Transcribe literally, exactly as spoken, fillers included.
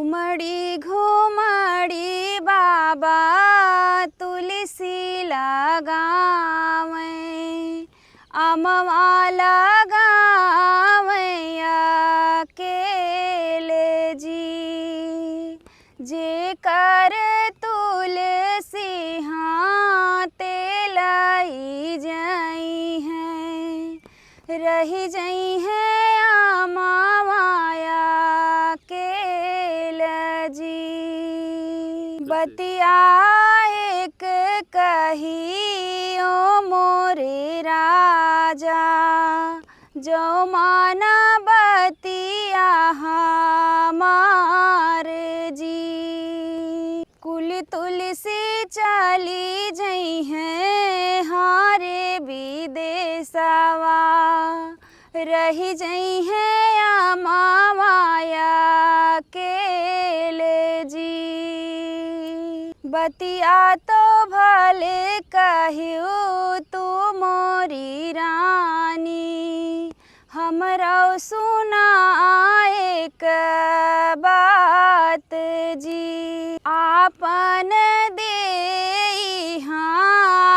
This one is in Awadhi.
मड़ी घुमड़ी बाबा तुलसी लगावै, अमवा लगावै अकेल जी। जेकर तुलसी हाथे लइ जइहैं, रहि जइहैं अमवा अकेल जी। बतिया एक कहियो मोरे राजा, जो माना बतिया हमार जी। कुल तुलसी चली जइहैं हारे विदेशवा, रहि जइहैं अमवा अकेल जी। बतिया तो भले कहियो तू मोरी रानी, हमरौ सुना एक बात जी। आपन देई हाँ